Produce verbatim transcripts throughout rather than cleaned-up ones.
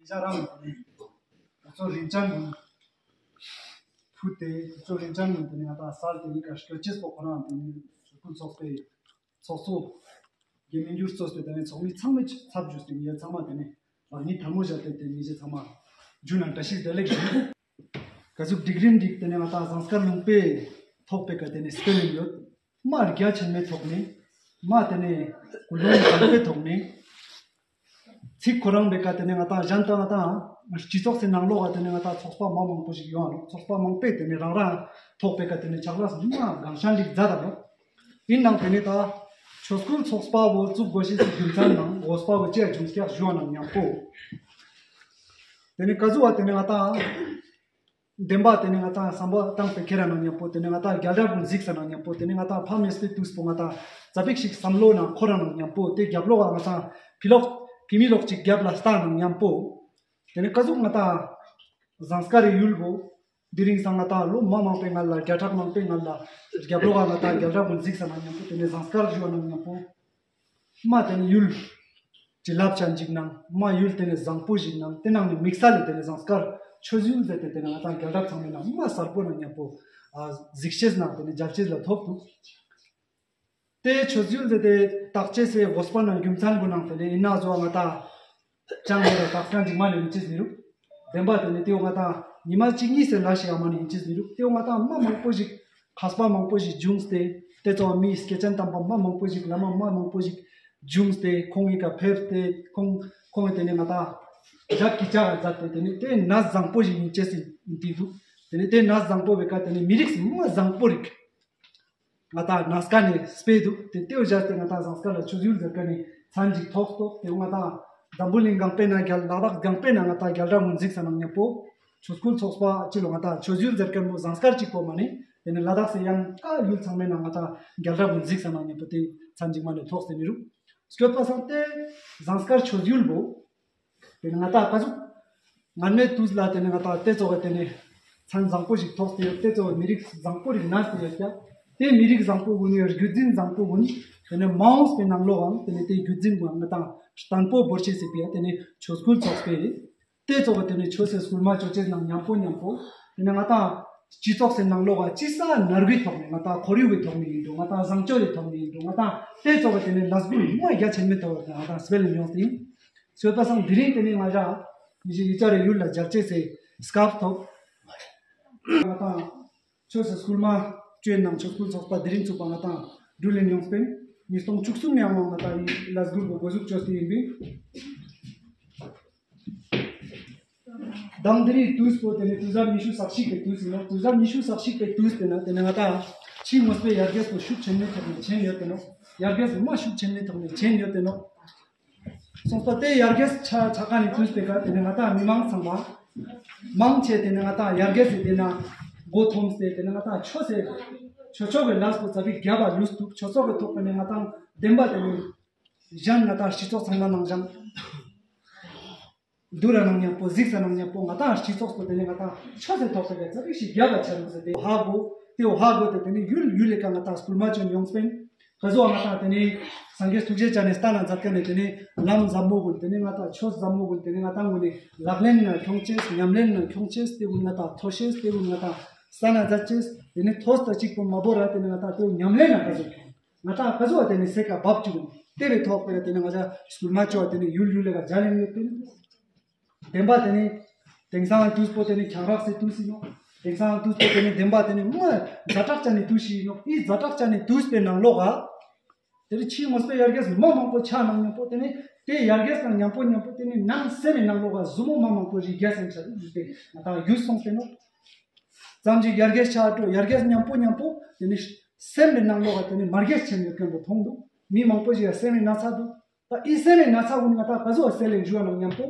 ཅག་རང་ལ་དེ་ནས་ང་ཚོ་རིན་ཅན་གུན་ཕུད་དེ། ང་ཚོ་རིན་ཅན་གུན་དེ་ནས་ང་དང་སལ་དེ་ཡི་ག་སྐྱོ་ཅེས་པོ་ཁོ་རང་དེ་ནས་ཆོས་སྐུལ་ཚོགས་པའི་ཚོགས་གཙོ་དགེ་མི་འགྱུར་གཙོས་པའི་དེ་ནས་ཚོགས་མི་ཚང་མའི་ཚབ་ཞུས་ཏེ་ངས་ཚང་མ་དེ་ནས་ལག་གཉིས་ཐལ་མོ་སྦྱར་ཏེ་དེ་ནས་ངས་ཚང་མ་རྒྱུན་ན་བཀྲ་ཤིས་བདེ་ལེགས་ཞུ། ག་ཟུག་སྒྲིག་རིམ་སྒྲིག་དེ་ནས་ང་དང་ཟངས་དཀར་ལུང་པའི་ཐོག་པའི་ཀ་དེ་ནས་སྤེལ་ཡོད། མ་རྒྱ་ཆེན་མོའི་ཐོག་ནས། མ་དེ་ནས་ཀུན་སློང་དམ་པའི་ཐོག་ནས། ཚིག་ཁོ་རང་པའི་ཀ་དེ་ནས་ང་དང་གཞན་དང་ང་དང་སྤྱི་ཚོགས་སི་ནང་ལོགས་ཀ་དེ་ནས་ང་དང་ཚོགས་པ་མ་མང་པོ་ཞིག་ཡོང་ང་ནོག། ཚོགས་པ་མང་པོས་དེ་ནས་རང་རང་ཐོག་པའི་ཀ་དེ་ནས་ཆག་ལས་མ་གང་ཤང་འགྲིག་མཛད་དང་ནོག། ཡིན་ནང་དེ་ནས་ད་ཆོས་སྐུལ་ཚོགས་པ་བོ་བཙུགས་དགོས་ཤེས་སི་རྒྱུ་མཚན་ནང་འོས་པ་བོ་ཅི་ཡ་བྱུང་སྐྱག་ཞུ་བ་ནང་མཉམ་པོ། དེ་ནས་ག་ཟུག་བ་དེ་ནས་ང་དང་བདེན་པ་དེ་ནས་ང་དང་བསམ་པ་བཏང་སྟེ་ཁྱེར་ནང་མཉམ་པོ། དེ་ནས་ང་དང་རྒྱལ་རབས་གུན་གཟིགས་ས་ནང་མཉམ་པོ། དེ་ནས་ང་དང་ཕ་མེས་པའི་དུས་པོ་ང་དང་ཙ་པིག་ཞིག་བསམ་བློ་ནང་འཁོར་ར་ནང་མཉམ་པོ། དེ་རྒྱབ་ལོག་ང་དང་ཕི་ལོག་ཕི་མི་ལོག་ཅིག་རྒྱབ་ལ་ལྟ་ནང་མཉམ་པོ། དེ་ནས་ག་ཟུག་ང་དང་ཟངས་དཀར་རི་ཡུལ་བོ། དེ་རིང་སང་ང་དང་ལོ་མ་མང་པོའི་སྔ་ལ་བརྒྱ་ཕྲག་མང་པོའི་སྔ་ལ་རྒྱབ་ལོག་ང་དང་རྒྱལ་རབས་གུན་གཟིགས་ས་ནང་མཉམ་པོ། དེ་ནས་ཟངས་དཀར་ཞུ་བ་ནང་མཉམ་པོ། མ་དེ་ནས་ཡུལ་གྱི་རླབས་ཆེན་ཅིག་ནང་མ་ཡུལ་དེ་ནས་བཟང་པོ་ཞིག་ནང་དེ་ནང་ནས་དམིགས་བསལ་ལས་དེ་ནས་ཟངས་དཀར་ཆོས་ཡུལ་ཟེར་ཏེ་དེ་ནས་ང་དང་རྒྱལ་རབས་ཚང་མའི་ནང་མ་གསལ་པོ་ནང་མཉམ་པོ་ཨ་གཟིགས་ཤེས་ནང་དེ་ནས་མཇལ་ཤེས་ལ་ཐོབ་འདུག། དེ་ཆོས་ཡུལ་ཟེར་ཏེ་བཏགས་ཅེས་སི་དགོས་པ་ནང་རྒྱུ་མཚན་པོ་ནང་དེ་ནས་ཡིན་ན་བཟོ་བ་ང་དང་ཅང་མེད་པར་དག་ས་འཇིག་མ་ལས་ཡིན་ཅེས་ཟེར་རུག། བདེན་པ་དེ་ནི་དེའོ་ང་དང་ཉི་མ་གཅིག་གཉིས་སེ་ལ་ཞིག་ཨ་མ་ནི་ཡིན་ཅེས་ཟེར་རུག། དེའོ་ང་དང་མ་མང་པོ་ཞིག་མཁས་པ་མང་པོ་ཞིག་བྱུང་སྟེ། དེ་ཚོ་མི་སྐྱེ་ཅན་དམ་པ་མ་མང་པོ་ཞིག་བླ་མ་མ་མང་པོ་ཞིག་བྱུང་སྟེ། ཁོང་གི་ཀ་ཕེབས་ཏེ་ཁོང་ཁོང་གི་དེ་ནི་ང་དང་ཞབས་ཀྱི་བཅག་མཛད་དེ། དེ་ནི་དེ་ན་བཟང་པོ་ཞིག་ཡིན་ཅེས་ཟེར་འདི་འདུག། དེ་ནི་དེ་ན་བཟང་པོ་བའི་ཀ་དེ་ནི་མི་རིགས་མ་བཟང་པོ་རིགས། ང་དང་ན་སྐ་ནས་སྤེལ་འདུག། དེ་ལྟེ་བ་བཞག་སྟེ་ང་དང་ཟངས་དཀར་ལ་ཆོས་ཡུལ་ཟེར་མཁན་ནི་མཚན་ཅིག་ཐོགས་ཐོགས་དེ། ང་དང་འཛམ་བུ་གླིང་གང་པོའི་ནང་རྒྱལ། ལ་དྭགས་གང་པོའི་ནང་ང་དང་རྒྱལ་རབས་གུན་གཟིགས་ས་ནང་མཉམ་པོ། ཆོས་སྐུལ་ཚོགས་པ་སྤྱི་ལོ་ང་དང་ཆོས་ཡུལ་ཟེར་མཁན་པོ་ཟངས་དཀར་གཅིག་པོ་མ་ནི། དེ་ནི་ལ་དྭགས་སི་ཡང་ཀ་ཡུལ་ཚང་མའི་ནང་ང་དང་རྒྱལ་རབས་གུན་གཟིགས་ས་ནང་མཉམ་པོ་དེ་མཚན་ཅིག་མ་ནས་ཐོགས་ཏེ་མི་རུག། སྐྱོད་པ་སང་སྟེ་ཟངས་དཀར་ཆོས་ཡུལ་བོ། དེ་ནི་ང་དང་ཀ་ཟུག་སྔར་མེད་དུས་ལ་དེ་ནི་ང་དང་དེ་ཚོ་ག་དེ་ནི་མཚན་བཟང་པོ་ཞིག་ཐོགས་ཏེ་ཡོད། དེ་ཚོ་མི་རིགས་བཟང་པོ་རིགས་ན་སྟེ་ཡོད་ཀྱང་། དེ་མི་རིགས་བཟང་པོ་གུན་ནི་རྒྱུད་འཛིན་བཟང་པོ་གུན་དེ་ནི་མ་འོངས་པའི་ནང་ལོགས་ཨང་དེ་ནི་དེ་རྒྱུད་འཛིན་གུན་ང་དང་བརྟན་པོ་བོར་ཤེས་སི་ཕི་ཡ་དེ་ནི་ཆོས་སྐུལ་ཚོགས་པའི་དེ་ཚོ་ག་དེ་ནི་ཆོས་སི་སྐུལ་མ་ཆོས་ཅེས་ནང་མཉམ་པོ་མཉམ་པོ། དེ་ནི་ང་དང་སྤྱི་ཚོགས་སི་ནང་ལོགས་ཀ་སྤྱི་ས་ནར་གུའི་ཐོག་ནས་ང་དང་ཁོར་ཡུག་གི་ཐོག་ནས་ཡིན་འགྲོ། ང་དང་བཟང་སྤྱོད་ཀྱི་ཐོག་ནས་ཡིན་འགྲོ། ང་དང་དེ་ཚོ་ག་དེ་ནི་ལས་འགུལ་མ་རྒྱ་ཆེན་མོའི་ཐོག་ནས་ང་དང་སྤེལ་ཡོང་སྟེ་ཡིན། སོས་པ་སང་དེ་རིང་དེ་ནི་ང་ཞ་མི་ཞིག་ཡི་ཅག་རེ་ཡུལ་ལ་མཇལ་ཅེས་སི་སྐབས་ཐོབ། ང་དང་ཆོས་སི་སྐུལ་མ་བཅོས་ནང་ཆོས་སྐུལ་ཚོགས་པ་དེ་རིང་ཚུགས་པ་ང་དང་འགྲུལ་ལེན་ཡོང་སྤེལ། ཉིས་སྟོང་བཅུ་གསུམ་ནས་ཡང་ང་དང་ཡི་ལས་འགུལ་བོ་འགོ་འཛུགས་བཅོས་ཏེ་ཡིན་པས། དང་དེ་རིང་དུས་པོ་དེ་ནི་དུས་རབས་ཉི་ཤུ་རྩ་གཅིག་པའི་དུས་ཡིན་ནོ། དུས་རབས་ཉི་ཤུ་རྩ་གཅིག་པའི་དུས་དེ་ན་དེ་ནི་ང་དང་ཕྱི་དངོས་པོའི་ཡར་རྒྱས་པོ་ཤུགས་ཆེན་མོའི་ཐོག་ནས་ཕྱིན་ཡོད་དེ་ནོ། ཡར་རྒྱས་མ་ཤུགས་ཆེན་མོའི་ཐོག་ནས་ཕྱིན་ཡོད་དེ་ནོ། སོང་པ་དེ་ཡར་རྒྱས་ཆ་ཆ་ག་ནས་དུས་པའི་ཀ་དེ་ནི་ང་དང་མི་མང་ཚང་མ་མང་ཆེ་དེ་ནི་ང་དང་ཡར་རྒྱས་སི་དེ་ན་མགོ་འཐོམས་ཏེ་དེ་ནི་ང་དང་ཆོས་སི་ཆོས་ཕྱོགས་ཀྱི་ལས་པོ་ཙ་པིག་རྒྱབ་པ་ལུས་འདུག། ཆོས་ཕྱོགས་ཀྱི་ཐོག་ནས་ང་དང་བདེན་པ་དེ་ནི་གཞན་ང་དང་སྤྱི་ཚོགས་ཚང་མ་ནང་བཞིན་དུ་ར་ནང་མཉམ་པོ་གཟིགས་ས་ནང་མཉམ་པོ་ང་དང་སྤྱི་ཚོགས་པོ་དེ་ནི་ང་དང་ཆོས་སི་ཐོག་ཏུ་ག་ཙ་པིག་ཞིག་རྒྱབ་པ་ཆ་ལུགས་ཟེར་ཏེ་ཧ་གོ། དེ་ཧ་གོ་དེ་དེ་ནི་ཡུལ་ཡུལ་ལས་ཀ་ང་དང་སྐུལ་མ་བཅོས་ཡོང་སྤེལ། ག་ཟོ་ང་དང་དེ་ནི་སངས་རྒྱས་ཐུགས་རྗེ་ཅན་ནི་སྟན་ན་མཛད་མཁན་ནི་དེ་ནི་ལམ་ཟབ་མོ་གུན་དེ་ནི་ང་དང་ཆོས་ཟབ་མོ་གུན་དེ་ནི་ང་དང་གུན་ནི་ལག་ལེན་ན་ཁྱོང་ཅེས། ཉམས་ལེན་ན་ཁྱོང་ཅེས། དེ་གུན་ང་དང་ཐོས་ཤེས། དེ་གུན་ང་དང་སྟན་ན་མཛད་ཅེས། དེ་ནི་ཐོས་ད་གཅིག་པོ་མ་བོར་ར་དེ་ནི་ང་དང་དེ་ཉམས་ལེན་ན་ག་ཟོ་ཁྱོང་། ང་དང་ག་ཟོ་བ་དེ་ནི་སེ་ཀ་བབ་བཅུག་གུན་དེ་བའི་ཐོག་པེ་ར་དེ་ནི་ང་དང་སྐུལ་མ་བཅོ་བ་དེ་ནི་ཡུལ་ཡུལ་ལས་ཀ་རྒྱ་ལེན་ཡོད་དེ་ནི། བདེན་པ་དེ་ནི་དེང་སང་དུས་པོ་དེ་ནི་ཁྱང་རག་སེ་དུས་ཡིན་ནོ། དེང་སང་དུས་པོ་དེ་ནི་བདེན་པ་དེ་ནི་མ་ཛ་དྲག་ཅན་ནི་དུས་ཤིག་ཡིན་ནོ། ཨི་ཛ་དྲག་ཅན་ནི་དུས་པའི་ནང་ལོགས་ཨ། དེ་ནི་ཕྱི་དངོས་པོའི་ཡར་རྒྱས་མ་མང་པོ་ཆ་ནང་མཉམ་པོ་དེ་ནི་དེ་ཡར་རྒྱས་དང་མཉམ་པོ་མཉམ་པོ་དེ་ནི་ནང་སེམས་ནི་ནང་ལོགས་ཨ་ཟུ་མོ་མ་མང་པོ་རིག་རྒྱས་སེམས་ཆ་རུ་ཞུས་ཏེ་ང་དང་རྒྱུས་སོང་སེ་ནོ། ཙམ་ཅིག་ཡར་རྒྱས་ཆ་འགྲོ། ཡར་རྒྱས་མཉམ་པོ་མཉམ་པོ་དེ་ནི་སེམས་ནི་ནང་ལོགས་ཨ་དེ་ནི་མར་རྒྱས་ཆེན་ཡོད་མཁན་པོ་མཐོང་འདུག། མི་མང་པོ་ཞིག་ཡ་སེམས་ནི་ན་ཚ་འདུག། ད་ཨི་སེམས་ནི་ན་ཚ་གུན་ང་དང་ག་ཟོ་བ་སེལ་ལེ་འཇུ་བ་ནང་མཉམ་པོ།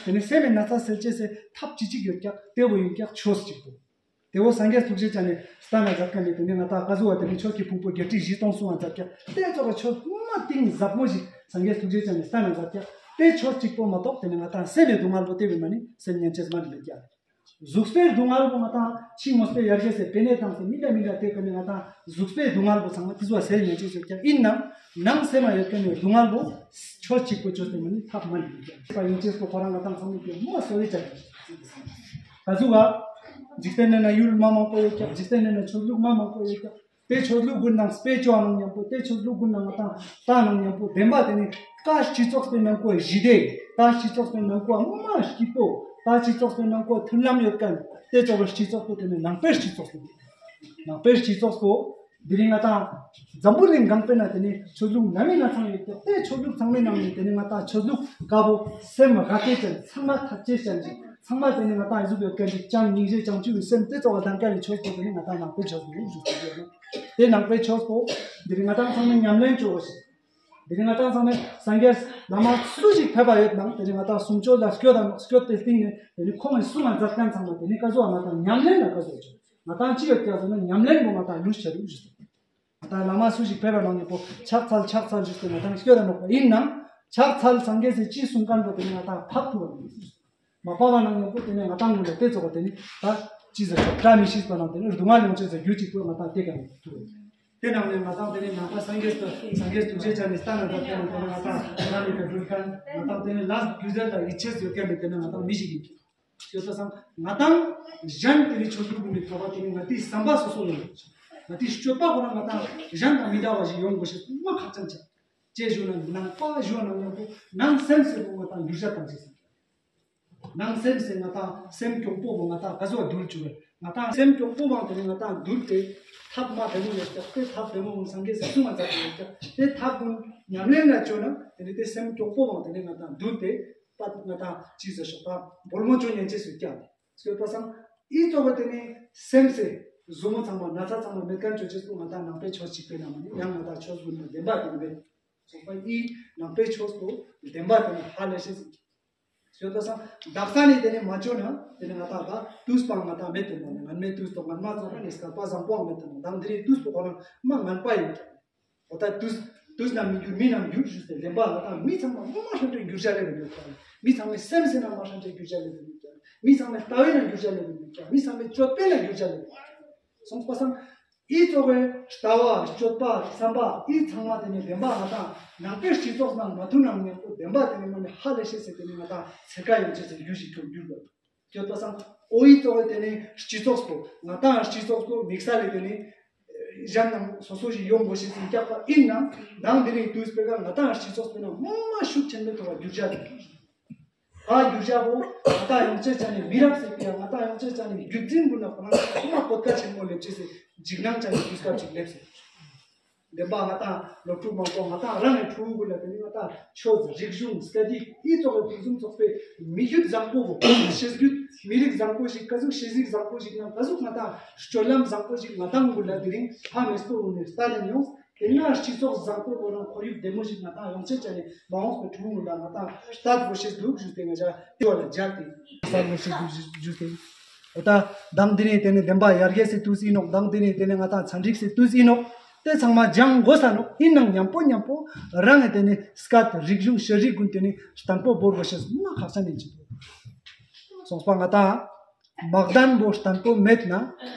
དེ་ནི་སེམས་ནི་ན་ཚ་སེལ་ཅེས་སེ་ཐབས་ཅི་ཅིག་ཡོད་ཀྱག། དེ་བོ་ཡིན་ཀྱག་ཆོས་གཅིག་པོ། དེ་བོ་སངས་རྒྱས་ཐུགས་རྗེ་ཅན་ནི་སྟན་ན་མཛད་མཁན་ནི་དེ་ནི་ང་དང་ག་ཟོ་བ་དེ་ནི་ཆོས་ཀྱི་ཕུང་པོ་བརྒྱད་ཁྲི་བཞི་སྟོང་གསུང་བ་མཛད་ཀྱག། དེ་ཚོ་ག་ཆོས་མ་གཏིང་ཟབ་མོ་ཞིག་སངས་རྒྱས་ཐུགས་རྗེ་ཅན་ནི་སྟན་ན་མཛད་ཀྱག། དེ་ཆོས་གཅིག་པོ་མ་གཏོགས་དེ་ནི་ང་དང་སེམས་ནི་སྡུག་བསྔལ་པོ་དེ་བས་མ་ནི་སེམས་ཉན་ཅེས་མ་ནི་མེད་ཀྱག། གཟུགས་པོའི་སྡུག་བསྔལ་པོ་ང་ཏང་ཕྱི་དངོས་པོའི་ཡར་རྒྱས་སེ་པེ་ནེ་དང་སེ་མི་འདྲ་མི་འདྲ་དེ་ཀ་ནེ་ང་ཏང་གཟུགས་པོའི་སྡུག་བསྔལ་པོ་ཚང་མ་དེ་ཚོ་སེལ་ཉན་ཅེས་ཡོད་ཀྱག། ཡིན་ནའང་ནང་སེམས་མ་ཡོད་ཀ་ནེ་སྡུག་བསྔལ་པོ་ཆོས་གཅིག་པོ་ཆོས་དེ་མ་ནི་ཐབས་མ་ནི་ཡོད་ཀྱག། ཡིན་ཅེས་པོ་ཁོ་རང་ང་ཏང་ཚང་མ་གི་མ་སོ་རི་ཅན་ག་ཟུག་ག་འཇིག་རྟེན་ནི་ན་ཡུལ་མ་མང་པོ་ཡོད་ཀྱག། འཇིག་རྟེན་ནི་ན་ཆོས་ལུགས་མ་མང་པོ་ཡོད་ཀྱག། དེ་ཆོས་ལུགས་ཀུན་ནང་དཔེ་ཅོ་ནང་མཉམ་པོ་དེ་ཆོས་ལུགས་ཀུན་ནང་ང་ཏང་ལྟ་ནང་མཉམ་པོ་བདེན་པ་དེ་ནི་ད་སྤྱི་ཚོགས་པའི་ནང་ཀོ་ཞི་བདེ། ད་སྤྱི་ཚོགས་པའི་ནང་ཀོ་མ་སྐྱིད་པོ། ད་སྤྱི་ཚོགས་པའི་ནང་ཀོ་མཐུན་ལམ་ཡོད་མཁན་དེ་ཚོ་གི་སྤྱི་ཚོགས་པོ་དེ་ནི་ནང་པའི་སྤྱི་ཚོགས་པོ། ནང་པའི་སྤྱི་ཚོགས་པོ་དེ་རིང་ང་ཏང་འཛམ་བུ་གླིང་གང་པོའི་ནང་དེ་ནི་ཆོས་ལུགས་སྣ་མིན་སྣ་ཚང་ཡོད་ཀྱག། དེ་ཆོས་ལུགས་ཚང་མའི་ནང་ནས་དེ་ནི་ང་ཏང་ཆོས་ལུགས་དཀར་པོ་སེམས་ར་སྐད་ཅན་ཚང་མ་ཐབས་ཅེས་ཅན་ཅིག་ཚང་མ་དེ་ནི་ང་ཏང་ཨི་ཟུག་ཡོད་མཁན་ཅིག་བྱམས་སྙིང་རྗེ་བྱང་ཆུབ་ཀྱི་སེམས་དེ་ཚོ་བ་དང་ཀ་ནི་ཆོས་པོ་དེ་ནི་ང་ཏང་ནང་པའི་ཆོས་པོ་ཞུ་ཡོད། དེ་ནང་པའི་ཆོས་པོ་འདི་རིང་ང་ཏང་ཚང་མས་ཉམས་ལེན་བྱོས་ཤིག། འདི་རིང་ང་ཏང་ཚང་མས་སངས་རྒྱས་བླ་མ་སུ་ཞིག་ཕེབས་པ་ཡོད་ནང་དེ་རིང་ང་ཏང་གསུང་ཆོས་ལ་སྐྱོད་དང་སྐྱོད་དེ་སྟེང་ནས་དེ་རིང་ཁོང་གི་གསུང་ང་མཛད་མཁན་ཚང་མ་དེ་རིང་ཀ་ཟོ་ང་ཏང་ཉམས་ལེན་ལ་ཀ་ཟོ་བྱོས། ང་ཏང་ཅི་ཡོད་ཀྱག་ཟེར་ན་ཉམས་ལེན་པོ་ང་ཏང་ལུས་བྱ་རུ་ཞུ། ང་ཏང་བླ་མ་སུ་ཞིག་ཕེབས་པ་ནང་ནས་པོ་ཕྱག་འཚལ་ཕྱག་འཚལ་ཞུས་ཏེ་ང་ཏང་སྐྱོད་དང་ནོག་པ་ཡིན་ནང་ཕྱག་འཚལ་སངས་རྒྱས་སི་ཅི་གསུང་མཁན་པོ་དེ་ནི་ང་ཏང་ཕབ་ཐུབ་པ་མི་མ་པ་བ་ནང་ཡོང་པོ་དེ་ནས་ང་ཏང་ངོ་ལ་དེ་ཚོ་ག་དེ་ནི་ད་ཅི་ཟེར་ཆོག་བཀྲ་མི་ཤིས་པ་ནང་དེ་ནི་སྡུག་བསྔལ་ཡོང་ཆེད་ཟེར་རྒྱུ་གཅིག་པོ་ང་ཏང་དེ་ག་ནི་ཐུག་དེ་ནང་ནས་ང་ཏང་དེ་ནི་ནང་པ་སངས་རྒྱས་སུ་སངས་རྒྱས་ཐུགས་རྗེ་ཅན་ནི་ལྟ་ན་ད་དེ་ནང་དེ་ནི་ང་ཏང་ང་ནི་ག་འགྲུལ་མཁན་ང་ཏང་དེ་ནི་ལ་རྒྱུ་རྫས་དང་ཡིད་ཆེས་ཡོད་མཁན་ནི་དེ་ནི་ང་ཏང་མི་ཞིག་ཡིན་ཤོད་ད་སང་ང་ཏང་གཞན་དེ་ནི་ཆོས་ལུགས་ཀུན་ནི་ཐོག་པ་དེ་ནི་ང་ཏི་བསམ་པ་སོ་སོ་ཡོང་ང་ཏི་སྤྱོད་པ་ཁོ་ན་ང་ཏང་གཞན་དང་མི་འདྲ་བ་ཞིག་ཡོང་དགོས་ཤེས་མ་ཁག་ཅན་ཆགས། ཅེས་ཞུ་ན་ནང་པ་ཞུ་ན་ཡང་པོ་ནང་སེམས་སེ་པོ་ང་ཏང་འགྱུར་བྱ་བཏང་ཅེས་སེ། ནང་སེམས་སེ་ང་ཏང་སེམས་གྱོང་པོ་བོ་ང་ཏང་ག་ཟོ་བ་འདུལ་བཅུག་གི། ང་ཏང་སེམས་གྱོང་པོ་བང་དེ་ནི་ང་ཏང་འདུལ་ཏེ་ཐབས་མ་དེ་ནི་ཡོད་ཀྱག་དེ་ཐབས་དེ་མོ་བོ་སངས་རྒྱས་སེ་གསུང་བ་མཛད་དེ་ཡོད་ཀྱག་དེ་ཐབས་ཀུན་ཉམས་ལེན་ལ་བཅོས་ན་དེ་ནི་དེ་སེམས་གྱོང་པོ་བང་དེ་ནི་ང་ཏང་འདུལ་ཏེ་པ་ང་ཏང་ཅི་ཟེར་ཤོག་ད་འབོལ་མོ་བཅོ་ཉན་ཅེས་སུ་ཀྱག་སོ་པ་སང་ཨི་ཙོག་པ་དེ་ནི་སེམས་སེ་ཟུ་མོ་ཚང་མ་ན་ཚ་ཚང་མ་མེད་མཁན་བཅོ་ཅེས་སུ་ང་ཏང་ནང་པའི་ཆོས་གཅིག་པའི་ནང་མ་ནི་ཡང་ང་ཏང་ཆོས་ཀུན་ནི་བདེན་པ་དེ་ནི་མེད། སོང་པ་ཨི་ནང་པའི་ཆོས་སུ་བདེན་པ་དེ་ནི་ཧ་ལས་ཤེས་ཟིན་གྱི། ཡོད་པ་སང་དག་ས་ནས་དེ་ནས་མ་བཅོས་ན་དེ་ནས་ང་ཏང་ད་དུས་པ་ང་ཏང་མེད་དེ་མོ་ནས་ངན་མེད་དུས་དང་ངན་མ་ཚོགས་ནས་སྐལ་པ་བཟང་པོའང་མེད་དེ་མོ་དང་དེ་རིང་དུས་པོ་ཁོ་རང་མ་ངན་པ་ཡིན་ཀྱང་འོ་ད་དུས་དུས་ན་མི་འགྱུར་མི་རྣམས་འགྱུར་ཞུས་ཏེ་ལེན་པ་ང་ཏང་མི་ཚང་མ་མ་ཧྲན་ཏེ་འགྱུར་བྱ་ལེ་བ་ཡོད་ཀྱང་མི་ཚང་མའི་སེམས་སེ་ན་མ་ཧྲན་ཏེ་འགྱུར་བྱ་ལེ་བ་ཡོད་ཀྱང་མི་ཚང་མའི་ལྟ་བའི་ན་འགྱུར་བྱ་ལེ་བ་ཡོད་ཀྱང་མི་ཚང་མའི་སྤྱོད་པའི་ན་འགྱུར་བྱ་ལེ་བ་ཡོད་ཀྱང་སོང་པ་སང་། ཨི་ཙོག་པའི་ལྟ་བ་སྤྱོད་པ་བསམ་པ་ཨི་ཚང་མ་དེ་ནི་བདེན་པ་ང་ཏང་ནང་པའི་སྤྱི་ཚོགས་ནང་མ་ཐུག་ནང་ནས་ཁོ་བདེན་པ་དེ་ནི་མ་ནི་ཧ་ལས་ཤེས་ཟེར་དེ་ནི་ང་ཏང་ཚེ་ཀ་ཡོང་ཆེད་ཟེར་རྒྱུ་ཞིག་ཐུག་རྒྱུ་དགོས། ཡོད་པ་སང་ཨོ་ཨི་ཙོག་པའི་དེ་ནི་སྤྱི་ཚོགས་པོ་ང་ཏང་སྤྱི་ཚོགས་པོ་དམིགས་བསལ་ལས་དེ་ནི་གཞན་ནང་སོ་སོ་ཞིག་ཡོང་དགོས་ཤེས་ཟིན་རྒྱག་པ་ཨིན་ནང་དང་དེ་ནི་དུས་སྤེལ་ག་ང་ཏང་སྤྱི་ཚོགས་པོའི་ནང་མ་ཤུགས་ཆེན་མེད་ཐོག་ལ་རྒྱུ་ཆ་རེད། ད་རྒྱུ་ཆ་བོ་ང་ཏང་ཡོང་ཆེད་ཆ་ནས་མི་རབས་ཟེར་གི་ཡང་ང་ཏང་ཡོང་ཆེད་ཆ་ནས་རྒྱུ་འཛིན་བུ་ན་ཁོ་རང་ཁོ་མ་གོད་ཁ་ཆེན་མོ་ལེབ་ཆེད་ཟེར་འཇིགས་སྣང་ཆ་ནས་དུས་སྐབས་ཅིག་ལེབ་ཟེར། བདེན་པ་ང་ཏང་སློབ་ཕྲུག་མང་པོ་ང་ཏང་རང་ནས་ཕྲུ་གུ་ལ་དེ་ནི་ང་ཏང་ཆོས་རིག་གཞུང་སྟ་དི་ཨི་ཙོག་པའི་ཕུན་སུམ་ཚོགས་པའི་མི་རྒྱུད་བཟང་པོ་བོ་ཤེས་རྒྱུད་མི་རིགས་བཟང་པོ་ཞིག་ག་ཟུག་ཤེས་རིག་བཟང་པོ་ཞིག་ན་ག་ཟུག་ང་ཏང་སྤྱོད་ལམ་བཟང་པོ་ཞིག་ང་ཏང་གུ་ལ་དེ་རིང་ཕ་མེས་པོ་འུ་ནས་ལྟ་དེ་ཡོང་། དེ་ན་སྤྱི་ཚོགས་བཟང་པོ་བོ་རང་ཁོར་ཡུག་བདེ་མོ་ཞིག་ང་ཏང་ཡོང་ཆེད་ཆ་ནས་མ་འོངས་པའི་ཕྲུ་གུ་ལ་ང་ཏང་ལྟ་དགོས་ཤེས་འདུག་ཞུས་ཏེ་ང་ཅག་དེ་བ་ལ་སྦྱར་ཏེ་ལྟ་དགོས་ཤེས་འདུག་ཞུས་ཏེ། འོ་ད་དང་དེ་ནས་དེ་ནས་བདེན་པ་ཡར་རྒྱས་སེ་དུས་ཨིན་ནོག་དང་དེ་ནས་དེ་ནས་ང་ཏང་ཚན་རིག་སེ་དུས་ཨིན་ནོག་དེ་ཚང་མ་སྦྱང་དགོས་ས་ནོག་ཨིན་ནང་མཉམ་པོ་མཉམ་པོ་རང་ངི་དེ་ནས་སྐད་རིག་གཞུང་ཤེས་རིག་ཀུན་དེ་ནས་བརྟན་པོ་བོར་དགོས་ཤེས་མ་ཁག་ས་ནས་ཅི་དུ་སོང་པ་ང་ཏང་། མ་བརྟན་པོ་བརྟན་པོ་མེད་ན།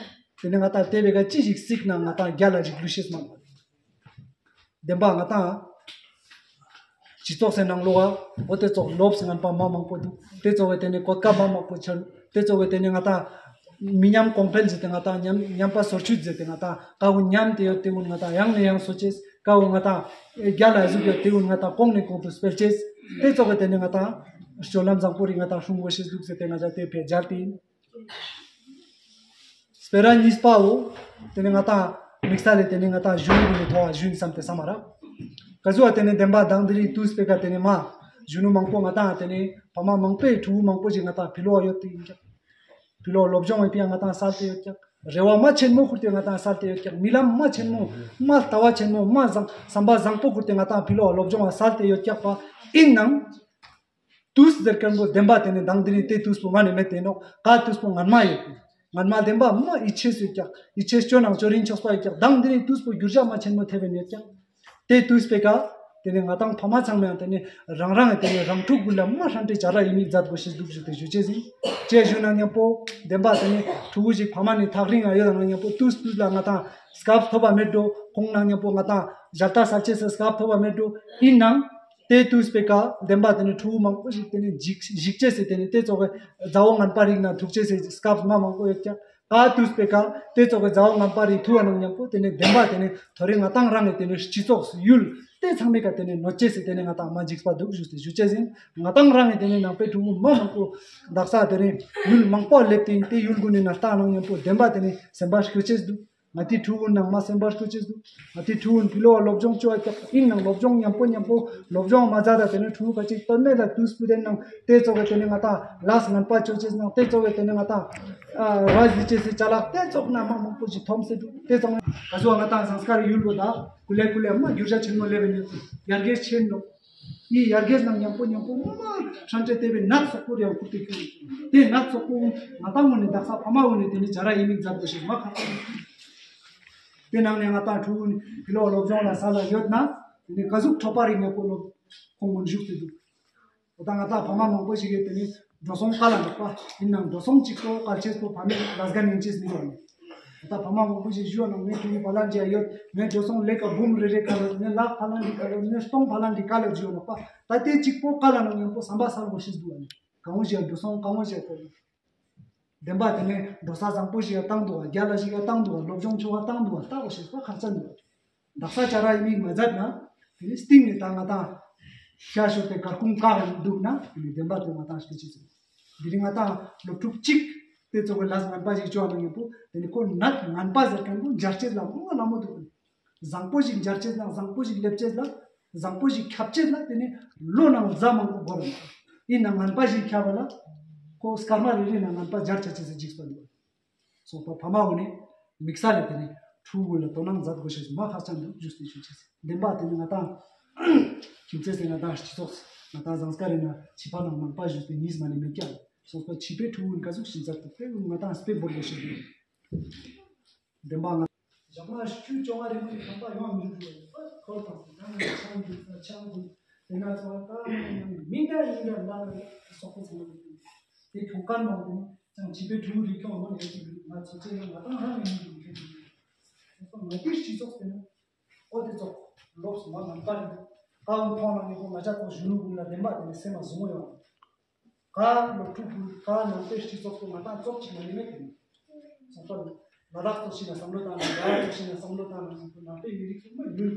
དེ་ནི་ང་ཏང་དེ་བས་ཀ་ཅི་ཞིག་སྲིད་ན་ང་ཏང་རྒྱ་ལ་རིག་ལུས་ཤེས་མ་མ་རེད། བདེན་པ་ང་ཏང་། སྤྱི་ཚོགས་སེ་ནང་ལོགས་འོ་དེ་ཚོགས་ལོབས་ངན་པ་མ་མང་པོ་འདུག་དེ་ཚོ་བས་དེ་ནི་གོད་ཁ་མ་མང་པོ་ཆོད་དེ་ཚོ་བས་དེ་ནི་ང་ཏང་། མི་ཉམས་གོང་འཕེལ་ཟེར་ཏེ་ང་ཏང་ཉམས་ཉམས་པ་སོར་ཆུད་ཟེར་ཏེ་ང་ཏང་ཀ་བོ་ཉམས་ཏེ་ཡོད་དེ་ཀུན་ང་ཏང་ཡང་ནས་ཡང་སོ་ཅེས་ཀ་བོ་ང་ཏང་རྒྱ་ལ་ཟུག་ཡོད་དེ་ཀུན་ང་ཏང་གོང་ནས་གོང་དུ་སྤེལ་ཅེས་དེ་ཚོ་བས་དེ་ནི་ང་ཏང་སྤྱོད་ལམ་བཟང་པོ་རིག་ང་ཏང་སྲུང་དགོས་ཤེས་འདུག་ཟེར་ཏེ་ང་ཏང་དེ་བས་སྦྱར་ཏེ་ཡིན། སྤེ་ར་གཉིས་པའོ། དེ་ནི་ང་ཏང་དམིགས་བསལ་ལས་དེ་ནི་ང་ཏང་གཞོན་ནུ་གི་ཐོག་གཞོན་བསམ་སྟེ་བསམ་མ་ར། ག་ཟུག་བ་དེ་ནི་བདེན་པ་དང་དེ་རིང་དུས་སྤེ་ཀ་དེ་ནི་མ། གཞོན་ནུ་མང་པོ་ང་ཏང་དེ་ནི་ཕ་མ་མང་པོའི་ཕྲུ་གུ་མང་པོ་ཞིག་ང་ཏང་ཕི་ལོ་བ་ཡོད་དེ་ཡིན་ཀྱང་། ཕི་ལོ་བ་སློབ་སྦྱོང་བའི་ཕི་ཡ་ང་ཏང་སལ་ཏེ་ཡོད་ཀྱང་། རེ་བ་མ་ཆེན་མོ་ཁུར་ཏེ་ང་ཏང་སལ་ཏེ་ཡོད་ཀྱང་། རྨི་ལམ་མ་ཆེན་མོ་མ་ལྟ་བ་ཆེན་མོ་མ་བཟང་བསམ་པ་བཟང་པོ་ཁུར་ཏེ་ང་ཏང་ཕི་ལོ་བ་སློབ་སྦྱོང་བ་སལ་ཏེ་ཡོད་ཀྱག་པ་ཡིན་ནང་། དུས་ཟེར་མཁན་པོ་བདེན་པ་དེ་ནི་དང་དེ་ནི་དེ་དུས་པོ་ང་ནི་མེད་དེ་ནོག་ཀ་དུས་པོ་ངན་མ་ཡོད། ངན་མ་བདེན་པ་མ་ཡིད་ཆེས་སུ་ཀྱག་ཡིད་ཆེས་སྐྱོ་ནང་ཅོ་རིན་ཆོག་པ་ཡོད་ཀྱག་དང་དེ་ནི་དུས་པོ་འགྱུར་བྱ་མ་ཆེན་མོ་ཐེབས་ཡོད་ཀྱག་དེ་དུས་པེ་ཀ་དེ་ནས་ང་དང་ཕ་མ་ཚང་མ་ཡང་དེ་ནས་རང་རང་གི་དེ་ནས་རང་ཕྲུག་གུ་ལ་མ་ཧྲན་ཏེ་ཇ་ར་ཡིན་མིག་མཛད་དགོས་ཤེས་འདུག་ཞུ་དེ་ཞུ་ཅེས་ཟིན། ཅེས་ཞུ་ན་མཉམ་པོ་བདེན་པ་དེ་ནས་ཕྲུ་གུ་ཞིག་ཕ་མ་ནས་ཐག་རིང་ང་ཡོད་ན་མཉམ་པོ་དུས་དུས་ལ་ང་དང་སྐབས་ཐོབ་པ་མེད་འགྲོ། ཁོང་ན་མཉམ་པོ་ང་དང་ཞལ་ཏ་ས་ཅེས་སི་སྐབས་ཐོབ་པ་མེད་འགྲོ། ཡིན་ནང་དེ་དུས་པའི་ཀ་བདེན་པ་དེ་ནས་ཕྲུ་གུ་མང་པོ་ཞིག་དེ་ནས་འཇིག་འཇིག་ཅེས་སི་དེ་ནས་དེ་ཚོ་གི་མཛའ་བོ་ངན་པ་རིག་ན་ཐུག་ཅེས་སི་སྐབས་མ་མང་པོ་ཡོད་ཀྱང་། ཀ་དུས་པའི་ཀ་དེ་ཚོ་གི་མཛའ་བོ་ངན་པ་རིག་ཐུག་པ་ནང་མཉམ་པོ་དེ་ནས་བདེན་པ་དེ་ནས་ཐོ་རེ་ང་དང་རང་གི་དེ་ནས་སྤྱི་ཚོགས་སུ་ཡུལ་དེ་ཚང་མའི་ཀ་དེ་ནས་གནོད་ཅེས་སི་དེ་ནས་ང་དང་མ་འཇིགས་པ་འདུག་ཞུ་སྟེ་ཞུ་ཅེས་ཟིན། ང་དང་རང་གི་དེ་ནས་ནང་པའི་ཕྲུ་གུ་མ་མང་པོ་དག་ས་དེ་ནས་ཡུལ་མང་པོ་སླེབས་ཏེ་དེ་ཡུལ་གུན་ནས་ན་ལྟ་ནང་མཉམ་པོ་བདེན་པ་དེ་ནས་སེམས་པ་སྐྱོ་ཅེས་འདུག་ང་དེ་ཕྲུ་གུ་ནང་མ་སེམས་པ་སྐྱོ་ཅེས་འདུག་ང་དེ་ཕྲུ་གུ་ཕི་ལོ་བ་སློབ་སྦྱོང་བཅོ་བ་ཀྱག་ཡིན་ནང་སློབ་སྦྱོང་མཉམ་པོ་མཉམ་པོ་སློབ་སྦྱོང་མ་མཛད་ད་དེ་ནས་ཕྲུ་གུ་ཁ་ཅིག་དོན་མེད་ལ་དུས་སྤུ་ལྡན་ནང་དེ་ཚོ་གི་དེ་ནས་ང་དང་ལས་ངན་པ་བཅོ་ཅེས་ནང་དེ་ཚོ་གི་དེ་ནས་ང་དང་ར་ཟི་ཅེས་སི་ཅ་ལག་དེ་ཚོ་ན་མ་མང་པོ་ཞིག་ཐོམ་སེ་འདུག་དེ་ཚོ་ང་ག་ཚོ་ང་དང་སངས་ཀར་ཡུལ་གོ་ད་ཀུ་ལེ་ཀུ་ལེ་མ་རྒྱུ་ཆ་ཆེན་མོ་ལེ་བེ་ནས་ཡར་རྒྱས་ཆེན་འདུག་ཡི་ཡར་རྒྱས་ནང་མཉམ་པོ་མཉམ་པོ་མ་ཧྲན་ཏེ་དེ་བའི་ནག་སོག་པོ་རེ་ཡང་ཁུར་ཏེ་ཁྱོད་དེ་ནག་སོག་པོ་ང་དང་ངོ་ནས་དག་ས་ཕ་མ་ངོ་ནས་དེ་ནི་ཇ་ར་ཡིན་མིག་མཛད་དགོས་ཤིག་མ་ཁ་དེ་ནང་ནས་ང་དང་ཕྲུ་གུ་ཕི་ལོ་སློབ་སྦྱོང་ལ་ས་ལ་ཡོད་ན་དེ་ནི་ག་ཟུག་ཁྲོ་པ་རིག་ངེས་པོ་ལོ་ཁོང་ངོ་བཞུགས་ཏེ་འདུག་འོ་ད་ང་དང་ཕ་མ་མང་པོ་ཞིག་གིས་དེ་ནི་འགྲོ་སོང་དཀའ་ལ་འདུག་པ་ཡིན་ནང་འགྲོ་སོང་གཅིག་པོ་དཀའ་ཆེས་པོ་ཕ་མས་ལས་ཀ་ཉིན་ཆེས་མི་འགྲོ་ནི། ད་ཕ་མ་མང་པོ་ཞིག་ཞུ་བ་ནང་ངའི་ཕྲུ་གུ་བ་ལན་འཇལ་ཡོད། ངའི་འགྲོ་སོང་ལས་ཀ་འབུམ་རེ་རེ་ག་ལ་ངའི་ལག་བ་ལན་འདི་ག་ལ་ངའི་སྟོང་བ་ལན་འདི་ག་ལ་ཞུ་བ་ནོག་པ། ད་དེ་གཅིག་པོ་ག་ལ་ནང་མཉམ་པོ་བསམ་པ་གསལ་པོ་ཞིག་འདུག་བ་ནི། གང་བོ་ཞིག་འགྲོ་སོང་གང་བོ་ཞིག་གོ། བདེན་པ་དེ་ནས་འགྲོ་ས་བཟང་པོ་ཞིག་བཏང་འདུག་བ། རྒྱ་ལ་ཞིག་བཏང་འདུག་བ། སློབ་སྦྱོང་ཆུང་བ་བཏང་འདུག་བ། ལྟ་བ་ཞིག་པ་ཁག་ཅན་འདུག་བ། དག་ས་ཅ་ར་ཡིན་མིག་མ་མཛད་ན། དེ་ནི་སྟེང་ནས་ད་ང་དང་ཤ་ཤོར་ཏེ་གར་ཁུང་བཀག་འདུག་ན་དེ་ནི་བདེན་པ་དེ་ང་དང་སྐད་ཆ་ཚིག་དེ་རིང་ང་དང་སློབ་ཕྲུག་གཅིག་དེ་ཚོ་གི་ལས་ངན་པ་ཞིག་བཅོ་བ་ན་ངན་པོ་དེ་ནི་ཁོ་ནད་ངན་པ་ཟེར་མཁན་པོ་འབྱར་ཆེད་ལ་མོ་ལ་མོ་འདུག་བཟང་པོ་ཞིག་འབྱར་ཆེད་ལ་བཟང་པོ་ཞིག་སླེབས་ཆེད་ལ་བཟང་པོ་ཞིག་ཁྱབ་ཆེད་ལ་དེ་ནི་ལོ་ནང་ཟླ་མང་པོ་འགོར་ར་ཡིན་ན་ངན་པ་ཞིག་ཁྱབ་པ་ལ་ཁོ་སྐར་མ་རེ་རེ་ན་ངན་པ་འབྱར་ཆ་ཆེད་ཟེར་འཇིགས་པ་འདུག་སོང་པ་ཕ་མ་འོ་ནས་དམིགས་བསལ་ལས་དེ་ནས་ཕྲུ་གུ་ལ་དོ་སྣང་མཛད་དགོས་ཤེས་མ་ཁག་ཅན་འདུག་ཞུས་ཏེ་ཞུ་ཆེས་བདེན་པ་དེ་ནི་ང་དང་ཁྱིམ་མཚེས་སེ་ང་དང་སྤྱི་ཚོགས་ང་དང་ཟངས་དཀར་རེ་ན་བྱིས་པ་ནང་མང་པ་ཞུས་ཏེ་གཉིས་མ་ནས་མེད་ཀྱང་སོང་པ་བྱིས་པའི་ཕྲུ་གུ་ག་ཟུག་ཤིང་ཚར་དུ་དེ་ང་དང་དཔེ་འབོར་དགོས་ཤེས་འདུག་བདེན་པ་ང་ཞག་མ་བཅུ་བཅོ་ལྔ་རིང་གི་ཁང་པ་ཡོང་མི་འགྲོ་བའི་ཁོར་དང་ད་ནི་ཆང་འདུག་ཆང་འདུག་དེ་ན་ཚོ་ད་མི་འདྲ་ཡིན་འདྲ་ལ་སོག་པོ་ཚང་མ་འདུག་དེ་གྱོང་གར་མང་པོ་ཅང་བྱིས་པའི་ཕྲུ་གུ་རིགས་ཁྱོང་མ་ནས་ཅིག་ང་ཚོ་ཚོ་ཡང་ང་དང་ཧ་མི་ཡིན་འདུག་ཁྱོད་ཚོ་ང་དེ་སྤྱི་ཚོགས་དེ་ནི་ཨོ་དེ་ཚོ་ལོགས་སུ་མ་ནམ་པ་རེད། ཀ་བོ་མཐོང་ན་ངེད་ཀོ་ང་ཅག་ཚོ་གཞོན་ནུ་ཀུན་ལ་བདེན་པ་དེ་ནི་སེམས་ལ་བཟུང་ཡོང་། ཀ་ལོ་ཕྲུ་གུ་ཀ་ནང་པའི་སྤྱི་ཚོགས་སུ་ང་དང་ཚོགས་ཅིག་མ་ཡིན་མེད་དེ་ནི་སོང་ཙང་ལ་དྭགས་ཚོ་ཤི་ན་བསམ་བློ་བཏང་ན་རྒྱ་ཚོ་ཤི་ན་བསམ་བློ་བཏང་ན་ནང་པའི་མི་རིགས་ཚོ་མ་ཡོད་ནི།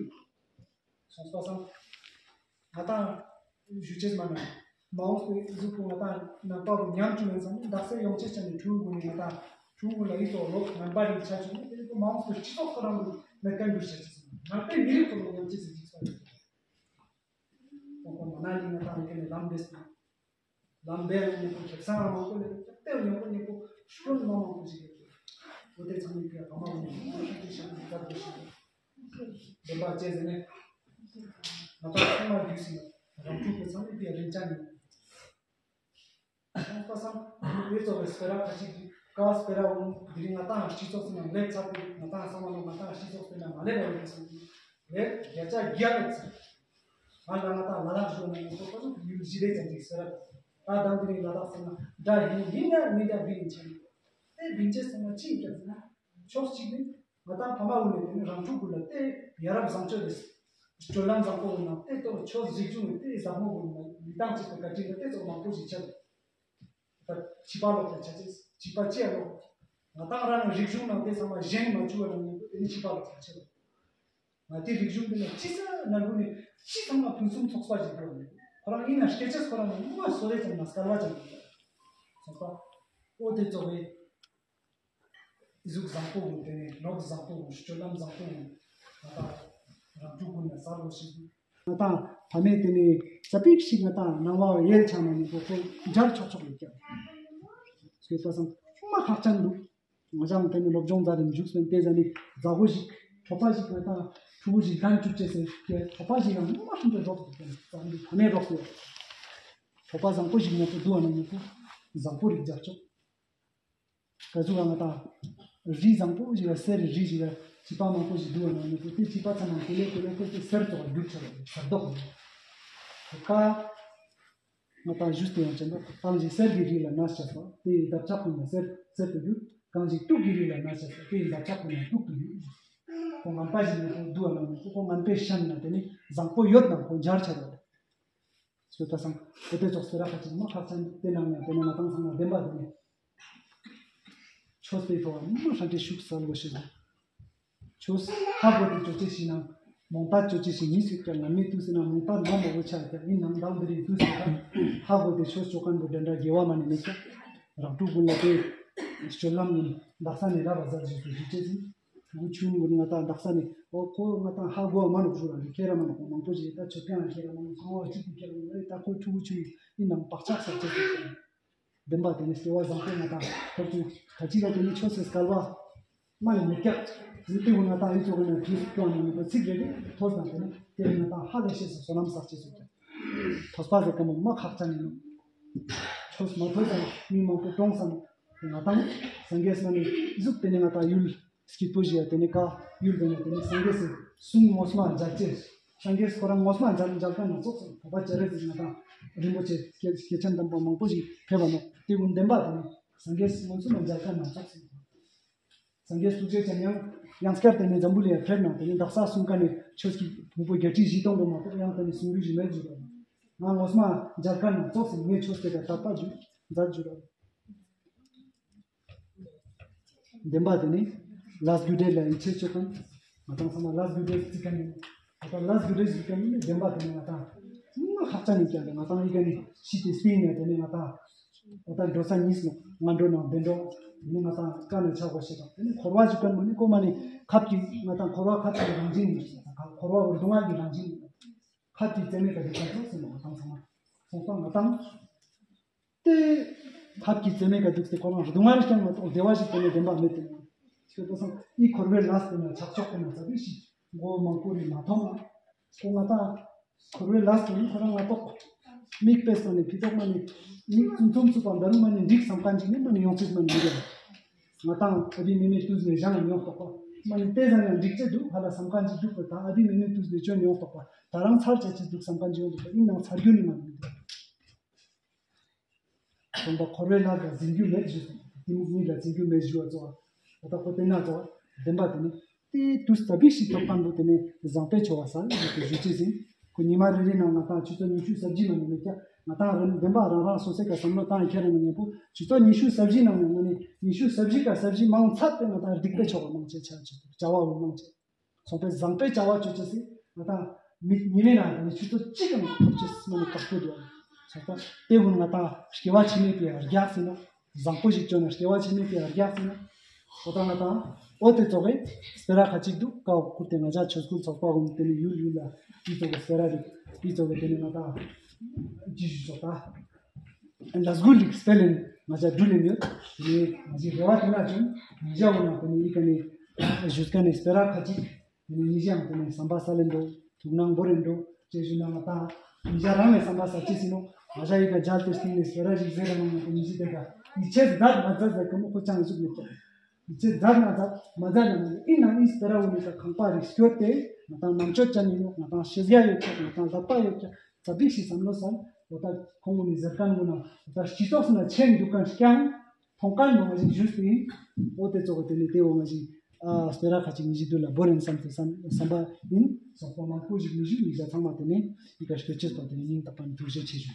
སོང་ཙང་སང་། ང་དང་ཞུ་ཆེས་མ་ན། མ་འོངས་པའི་གཟུགས་པོ་ང་དང་ནང་པ་བོ་ཉམས་བཅུག་ཡོང་ཙང་ནི་དག་ས་ཡོང་ཆེས་ཅན་ནི་ཕྲུ་གུ་ནི་ང་དང་ཕྲུ་གུ་ལ་ཡིད་དོ་ལོག་ངན་པ་རིགས་ཆ་བཅུག་ནི་དེ་ཚོ་མ་འོངས་པའི་སྤྱི་ཚོགས་ཁོ་རང་གི་མེད་མཁན་འགྱུར་ཆེས་ཅན་ནང་པའི་མི་རིགས་ཁོ་རང་ཉམས་ཆེས་ཅན་ཅིག་སོང་ཡོད། ཁོང་ཁོང་མ་ན་ལི་ང་དང་ཡོད་ནི་ལམ་འདས་སོང་། ལམ་འདས་ནི་ཁོ་ཁེ་སང་རང་ཁོ་ནི་ཁེ་ཏེ་ཡོང་ཁོ་ནི་ཁོ་ཤོན་མ་མང་པོ་ཞིག་ཡོད། འོ་དེ་ཚང་མི་ཁེ་ག་མ་འོ་ནི་ཁོ་ཤོན་དེ་ཤོན་དེ་ཚ་དེ་ཤོན། བདེན་པ་བཅས་ཟེར་ནས། ང་དང་ཚང་མ་རྒྱུས་ཟིན་རང་ཕྲུག་གི་ཚང་མས་དེ་རིན་ཆ་ནི། ཁོང་པ་སང་དེ་ཚོ་བའི་སྤེ་ར་ཁ་ཅིག་གི་ཀ་སྤེ་ར་འོང་དེ་རིང་ང་དང་སྤྱི་ཚོགས་སུ་ནང་ལེགས་ཚར་དུས་ང་དང་ཚང་མ་ནང་ང་དང་སྤྱི་ཚོགས་སུ་ནང་མ་ལེགས་པ་ཡོད་ཟེར་ནས་ལེགས་བརྒྱ་ཆ་བརྒྱ་ལེགས་ཚར། ང་ལ་ང་དང་ལ་དྭགས་ཞོན་ནས་ཡོང་སོ་པ་ཚོ་ཡུལ་གཞི་རེད་ཙམ་ཅིག་སྤེ་ར་ད་དང་དེ་རིང་ལ་དྭགས་སུ་ནང་འདྲ་ཡིན་ཡིན་ན་མི་འདྲ་བི་ཡིན་ཆེན་དེ་བིན་ཅེ་སོང་ན་ཅི་ཡིན་ཀྱང་ཟེར་ན་ཕྱོགས་གཅིག་ནས། ང་དང་ཕ་མ་འོ་ནས་དེ་ནི་རང་ཕྲུག་ཀུན་ལ་དེ་ཡ་རབས་བཟང་སྤྱོད་རེད། སྤྱོད་ལམ་བཟང་པོ་འོ་ན་དེ་ཏོ་ཆོས་རིག་གཞུང་ནས་དེ་ཟབ་མོ་འོ་ན་མི་བཏང་ཅིག་ཏུ་བཀའ་དྲིན་དེ་ཚོ་མང་པོ་ཞིག་ཆགས། ད་བྱིས་པ་ལོག་དེ་ཆ་ཆེས་བྱིས་པ་ཅི་ཡ་ལོག་ང་དང་རང་རིག་གཞུང་ནང་དེ་ཚང་མ་གཞན་མ་བཅུག་པ་ནང་ནས་དེ་ནི་བྱིས་པ་ལོག་ཆ་ཆེ་ལོ། ང་དེ་རིག་གཞུང་དེ་ནི་ཅི་ས་ན་ལུ་ནས་ཅི་ཚང་མ་ཕུན་སུམ་ཚོགས་པ་ཞིག་ཡོད་ནས་ཁོ་རང་ཡིན་ན་སྐད་ཆ་ཁོ་རང་ནས་མ་སོ་རེ་ཙམ་མ་སྐལ་བ་ཙམ་ཡོད། ཚོགས་པ་ཨོ་དེ་ཚོ་བས། གཟུགས་བཟང་པོ་ཡིན་དེ་ནས་ལོག་བཟང་པོ་ཡིན་སྤྱོད་ལམ་བཟང་པོ་ཡིན། ང་དང་རང་ཕྲུག་ཀུན་ལ་གསར་བོ་ཞིག་ཡིན། ང་དང་ཕ་མས་དེ་ནས་ཙ་པིག་ཞིག་ང་དང་ནང་བ་ཡལ་ཆགས་ན་ནི་ཁོ་ཁོ་འབྱར་ཆོག་ཆོག་ཡོད་ཀྱང་། སྐྱེས་པ་སང་མ་ཁག་ཅན་འདུག་ང་ཅང་དེ་ནས་སློབ་སྦྱོང་མཛད་དེ་འཇུག་སོན་དེ་ཟ་ནི་མཛའ་བོ་ཞིག་གྲོགས་པ་ཞིག་ང་དང་ཕྲུ་གུ་ཞིག་ལྡན་བཅུག་ཅེས་ཟེར་གྱི་གྲོགས་པ་ཞིག་ཡང་མ་ཤིན་ཏུ་རོགས་ཟེར་ཀྱང་ཙམ་གྱི་ཕ་མས་རོགས་ཟེར། གྲོགས་པ་བཟང་པོ་ཞིག་ཉོ་སྟེ་འདུག་ཨ་ན་ཉོ་སྟེ་བཟང་པོ་རིགས་འབྱར་ཆོག་ག་ཟུག་ང་དང་རི་བཟང་པོ་ཞིག་ལ་གསེར་རི་རི་ཞིག་ལ་ བྱིས་པ་མང་པོ་ཞིག་འདུག་བ་ན་ནི་དེ་བྱིས་པ་ཚང་མ་ཀུ་ལེ་ཀུ་ལེ་ཀུ་ལེ་སེར་ཙོག་འགྱུར་ཆེ་བ་སེར་མདོག་ནི་ཀ་ང་དང་ཞུས་ཏེ་ཡང་ཅན་དུ་ཏང་ཞིག་གསེར་གྱི་རིགས་ལ་ན་ཆ་སོ། དེ་ཡི་འདབ་ཆགས་ཀུན་ལ་གསེར་གསེར་དུ་གྱུར། གང་ཞིག་དུག་གི་རིགས་ལ་ན་ཆ་སོ། དེ་ཡི་འདབ་ཆགས་ཀུན་ལ་དུག་ཏུ་གྱུར། ཁོ་ངན་པ་ཞིག་ནི་ཁོ་འདུག་བ་ན་ནི་ཁོ་ངན་པའི་ཤན་ན་དེ་ནི་བཟང་པོ་ཡོད་ན་ཁོ་འབྱར་ཆ་རོ། ཞུ་ད་སང་དེ་དེ་ཙོགས་སེ་ར་ཁ་ཅིག་མ་ཁག་ཅན་དེ་ནང་ཡང་དེ་ནི་ང་དང་ཚང་མ་བདེན་པ་དེ་ནི། ཆོས་དེ་ཐོག་མ་ཧྲ་འདྲེ་ཤུགས་གསལ་བོ་ཞིག་དང་། ཆོས་ཧ་གོ་དེ་ཅོ་ཅེ་ཞིག་ནང་མོང་ཏ་ཅོ་ཅེ་ཞིག་ཉིས་སུ་ཀྱང་ང་མི་དུས་སུ་ན་མོང་ཏ་ནང་མ་བོ་ཆ་ཀྱང་ཡིན་ནང་དང་འདི་རིགས་དུས་སུ་ཀྱང་ཧ་གོ་དེ་ཆོས་ཅོ་མཁན་པོ་འདྲ་འདྲ་དགེ་བ་མ་ནི་མེད་ཀྱང་རང་ཕྲུག་ཀུན་ལ་དེ་སྤྱོད་ལམ་ཡིན་དག་ས་ནས་ར་བ་ཟ་ཞིག་ཏུ་ཞུ་ཅེ་ཟིན། ཕྲུ་གུ་ཆུང་ངུ་ང་དང་དག་ས་ནས་ཨོ་ཁོ་ང་དང་ཧ་གོ་བ་མ་ནོག་ཞུ་ར་འདི་ཁྱེད་ར་མ་ནོག་མང་པོ་ཞིག་ད་ཆོས་ཀྱང་ཁྱེད་ར་མ་ནོག་ཁོ་ཅི་ཏུ་ཁྱེད་ར་མ་ནོག་ད་ཁོ་ཕྲུ་གུ་ཆུང་ཡིན་ནང་བག་ཆགས་ཟ་ཅེ་ཟིན། བདེན་པ་དེ་ནི་སྐྱེ་བ་བཟང་པོ་ང་དང་ཐོབ་ཅིང་ད་ཅི་ལ་དེ་ནི་ཆོས་སུ་སྐལ་བ་མ་ཡིན་མི་སྐྱབས་ཟིན་ཏེ་ཀུན་ང་དང་ཡིད་ཆོག་གི་ན་དུས་སུ་སྐྱོང་ནས་མི་པ་ཚིག་རེ་རེ་ཐོས་དང་དེ་ནི་དེ་ང་དང་ཧ་ལས་ཤེས་སུ་བསོད་ནམས་བསགས་ཅེས་སུ་ཀྱང་ཐོས་པ་ཟེར་ག་མོ་མ་ཁག་ཅན་ཡིན་ནོ། ཆོས་མ་ཐོས་ཀྱང་མི་མང་པོ་གྲོངས་སམ། ང་དང་སངས་རྒྱས་མ་ནི་གཟུགས་དེ་ནི་ང་དང་ཡུལ་སྐྱིད་པོ་ཞིག་ཡ་དེ་ནི་ཀ་ཡུལ་དེ་ནི་དེ་ནི་སངས་རྒྱས་སུ་གསུང་ངོ་མ་མཇལ་ཅེས། སངས་རྒྱས་ཁོ་རང་ངོ་མ་མཇལ་མཇལ་མཁན་སྣ་ཚོགས་སུ་བོད་པ་བཅས་རེ་ཟིག་ང་དང་རིན་པོ་ཆེ་སྐྱེ་སྐྱེ་ཆེན་དམ་པ་མང་པོ་ཞིག་ཕེབས་པ་ནོ། དེ་ཀུན་བདེན་པ་དེ་ནི་སངས་རྒྱས་ངོ་མ་མཇལ་མཁན་སྣ་ཚོགས་སུ། སངས་རྒྱས་ཐུགས་རྗེ་ཅན་ཡང་ཡང་སྐྱར་དེ་ནི་འཛམ་བུ་གླིང་ཡ་ཕེབས་ནང་དེ་ནི་དག་ས་གསུང་མཁན་ནི་ཆོས་ཀྱི་ཕུང་པོ་བརྒྱད་ཁྲི་བཞི་སྟོང་གོ་མ་གཏོགས་ཡང་དེ་ནི་གསུང་རྒྱུ་ཞིག་མེད་ཞུ་ར། ང་ངོ་མ་མཇལ་མཁན་སྣ་ཚོགས་སུ་ངས་ཆོས་དེ་ག་དད་པ་ཞུ་མཛད་ཞུ་ར། བདེན་པ་དེ་ནི་ལས་རྒྱུ་འབྲས་ལ་ཡིད་ཆེས་བྱེད་མཁན། ང་དང་ཚང་མ་ལས་རྒྱུ་འབྲས་བརྩི་མཁན་ཡིན། ང་དང་ལས་རྒྱུ་འབྲས་བརྩི་མཁན་ཡིན་ན་བདེན་པ་དེ་ནི་ང་དང་ང་ཧ་ཅང་ཡིན་ཀྱང་ང་དང་ཡི་གེ་ནི་ཤི་སྟེ་སྤིན་ནས་དེ་ནི་ང་དང་ང་དང་འགྲོ་ས་གཉིས་ནོ། ང་འགྲོ་ནང་བདེ་འགྲོ་དེ་ནི་ང་དང་དཀའ་ནས་ཆགས་པ་ཞིག་དང་དེ་ནི་འཁོར་བ་ཞིག་གམ་མ་ནི་ཀོ་མ་ནི་ཁབ་ཀྱི་ང་དང་འཁོར་བ་ཁབ་ཀྱི་རང་བཞིན་ཡིན། འཁོར་བ་བར་སྡུག་བསྔལ་གྱི་རང་བཞིན་ཡིན། ཁབ་ཀྱི་རྩེ་མོའི་ཀ་དེ་ཀ་ཚོགས་ཟིན་ནོ་ང་དང་ཚང་མ་སོང་ཙང་ང་དང་། དེ་ཐབས་ཀྱི་རྩེ་མོའི་ཀ་འདུག་སྟེ་ཁོ་རང་སྡུག་བསྔལ་རྐྱང་མ་གཏོགས་བདེ་བ་ཞིག་དེ་ནས་བདེན་པ་མེད་དེ། ཁྱོད་ཚོ་སང་ཨི་འཁོར་བའི་ལས་དེ་ན་ཆག་ཆོག་དེ་ན་ཙ་པིག་ཞིག་མགོ་མང་པོ་རེ་མ་ཐོང་ན། ཁོ་ང་དང་འཁོར་བའི་ལས་དེ་ནི་ཁོ་རང་ང་ཏོག་མིག་དཔེ་སོང་ནས་ཕི་ཏོག་མ་ནི་མིག་ཙུམ་ཙུམ་ཚུགས་པ་འདར་མ་ནི་འགྲིག་བསམ་མཁན་ཅིག་ནི་མ་ནི་ཡོང་ཅིག་མ་ནི་མི་རེད། ང་དང་ཨ་བི་མེ་མེ་དུས་ནས་བཞག་ན་ཡོང་ཏོག་པ་མ་ནི་ལྟས་ཟ་ཡང་འགྲིག་ཅེས་འདུག་ཧ་ལ་བསམ་མཁན་ཅིག་འདུག་པ་དང་ཨ་བི་མེ་མེ་དུས་ནས་བཅོན་ཡོང་ཏོག་པ་ད་རང་ཚར་བྱ་ཅེས་འདུག་བསམ་མཁན་ཅིག་ཡོང་ཏོག་པ་ཨིན་ནང་ཚར་རྒྱུ་ནི་མ་ནི་མི་འདུག་སྟོན་པ་འཁོར་བའི་ལྷ་དང་འཛིན་རྒྱུ་མེད་ཞུ། གཏི་མུག་གཉིས་ལ་འཛིན་རྒྱུ་མེད་ཞུ་བ་གཙོ་བ། ད་ལྟ་ཁོ་དེ་ན་གཙོ་བ་བདེན་པ་དེ་ནི་དེ་དུས་ཙ་པིག་ཞིག་ཐོབ་ཁན་པོ་དེ་ནི་བཟང་པོའི་ཆོ་བ་ས་ཞིག་ཏུ་ཞུ་ཅེས་ཟིན། ཁོ་ཉི་མ་རེ་རེ་ནང་ང་དང་ཆུ་ཚོད་ཉི་ཤུ་རྩ་བཞི་ནང་ནས་མེད་ཀྱང་ང་དང་རིམ་བདེན་པ་རང་རང་སོ་སོའི་ཀ་བསམ་བློ་བཏང་ཁྱེར་ནས་ཉན་པོ་ཆུ་ཚོད་ཉི་ཤུ་རྩ་བཞི་ནང་ནས་ང་ནི་ཉི་ཤུ་རྩ་བཞི་ཀ་རྩ་བཞི་མང་ཚད་དེ་ང་དང་སྡིག་པའི་ཆོ་བ་མང་ཆེ་ཆ་ཆེ་བྱ་བ་འོ་མང་ཆེ། སོང་པའི་བཟང་པོའི་བྱ་བ་ཆོ་ཆེ་སི་ང་དང་མི་ཉི་མའི་ནང་དུ་ཆུ་ཚོད་གཅིག་ཀྱང་ཐོབ་ཆེ་སི་མ་ནི་ཁག་པོ་འདུག་སོང་པ་དེ་ཀུན་ང་དང་སྐྱེ་བ་ཕྱི་མའི་པའི་རྒྱགས་ཟིན་ན་བཟང་པོ་ཞིག་བཅོས་ན་སྐྱེ་བ་ཕྱི་མའི་པའི་རྒྱགས་ཟིན་ན་འོ་ད་ང་དང་འོ་དེ་ཚོ་གི་སྤེ་ར་ཁ་ཅིག་འདུག་ཀའོ་ཁུར་ཏེ་ང་ཅག་ཆོས་སྐུལ་ཚོགས་པ་ཀུན་དེ་ནི་ཡུལ་ཡུལ་ལ་དེ་ཚོ་གི་སྤེ་ར་རིག་དེ་ཚོ་གི་དེ་ནི་ང་དང་ཅི་ཞུ་ཆོག་ད། ལས་འགུལ་ལིག་སྤེལ་ལེན་ང་ཅག་འགྲུལ་ལེན་ཡོད། དེ་ནས་ང་ཅག་རེ་བ་དེ་ན་ཅུང་ཉིན་ཞག་འོ་ན་དེ་ནས་ཡི་ག་ནས་བཞུགས་ཀ་ནས་སྤེ་ར་ཁ་ཅིག་དེ་ནས་ཉིན་ཞག་དེ་ནས་བསམ་པ་ས་ལེན་འགྲོ་ཐུགས་སྣང་བོར་རེ་འགྲོ་ཅེས་ཞུ་ན་ང་དང་ཉིན་ཞག་རང་ནས་བསམ་པ་ས་ཅི་སྲིད་ནོ་ང་ཅག་ཡི་ག་མཇལ་དེ་སྟེང་ནས་སྤེ་ར་ཞིག་ཟེར་ར་ནང་ན་དེ་ཉིན་ཞིག་དེ་ག་ཡིད་ཆེས་མཛད་མ་མཛད་ཟེར་གི་མོ་ཁོ་ཅང་བཞུགས་མེད་ཀྱང་ཡིད་ཆེས་མཛད་མ་མཛད་མ་མཛད་ན་ནི་ཨི་ནང་ཨི་སྤེ་ར་འོ་ནས་ད་ཁང་པ་རིག་སྐྱོར་ཏེ་ང་དང་ནང་ཆོས་ཅན་ཡིན་ནོ་ང་དང་ཤེས་ཡ་ཡོད་ཀྱང་ང་དང་ལབ་པ་ཡོད་ཀྱང་། ཙ་པིག་ཞིག་བསམ་བློ་བསམ། འོ་ད་ཁོང་ངོ་ནས་ཟེར་མཁན་ངོ་ན་འོ་ད་སྤྱི་ཚོགས་སུ་ན་ཆེན་འདུག་མཁན་རྐྱང་མཐོང་མཁན་མོ་ང་ཞིག་ཞུས་ཏེ་ཡིན། འོ་དེ་ཚོ་གི་དེ་ནས་དེ་འོ་ང་ཞིག་ཨ་སྤེ་ར་ཁ་ཅིག་ཉི་ཤུ་དུས་ལ་བོར་རན་བསམ་སྟེ་བསམ་བསམ་པ་ཡིན། སོག་པོ་མང་པོ་ཞིག་མི་ཞུ་མི་བཞག་ཚང་མ་དེ་ནས་ཡི་ག་སྐྱོད་ཅེས་པ་དེ་ནས་སྙིང་ཐག་པ་ནས་ཐུགས་རྗེ་ཆེ་ཞུ།